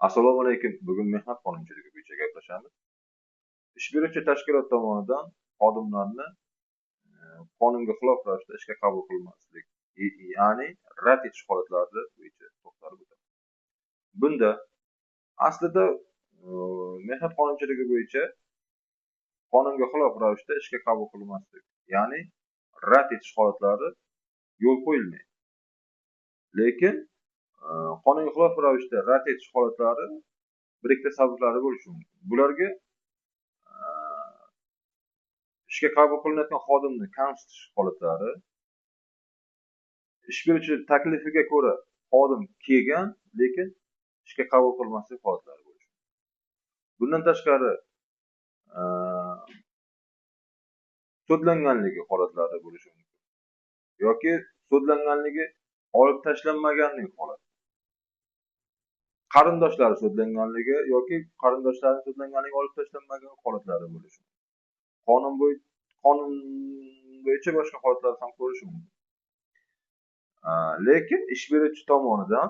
Assalomu alaykum. Bugun mehnat qonunchiligi bo'yicha gaplashamiz. Ish beruvchi tashkilot tomonidan xodimlarni qonunga xilof ravishda ishga qabul qilmaslik, ya'ni rad etish holatlari bo'yicha to'xtalib o'tamiz. Bunda aslida mehnat qonunchiligi bo'yicha qonunga xilof ravishda ishga qabul qilmaslik, ya'ni rad etish holatlari yo'l qo'yilmaydi. Lekin qonunga xilof ravishda rad etish holatlari bir ikkita sabablari bo'lishi mumkin. Bularga ishga qabul qilinayotgan xodimni kamsitish holatlari, ish beruvchi taklifiga ko'ra xodim kelgan, lekin ishga qabul qilmaslik holatlari bo'lishi mumkin. Bundan tashqari sudlanganligi holatlari bo'lishi mumkin yoki sudlanganligi olib tashlanmaganligi holati, qarindoshlari sudlanganligi yoki qarindoshlari sudlanganligi olib tashlanmagan holatlari bo'lishi mumkin. Qonun bo'yicha boshqa holatlar ham ko'rishi mumkin. Lekin ish beruvchi tomonidan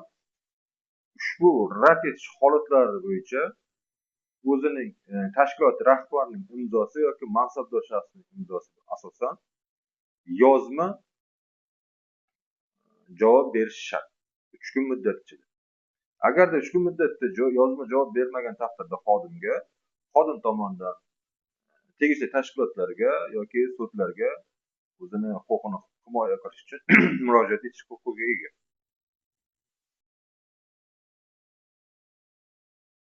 ushbu rad etish holatlari bo'yicha o'zining tashkilot rahbarining imzosi yoki mansabdor shaxsning imzosiga asosan yozma javob berish shart 3 kun muddat ichida. Agarda 3 kun muddatda yozma javob bermagan taqdirda xodimga, xodim tomonidan tegishli tashkilotlarga yoki sudlarga o'zini huquqini himoya qilish uchun murojaat etish huquqiga ega.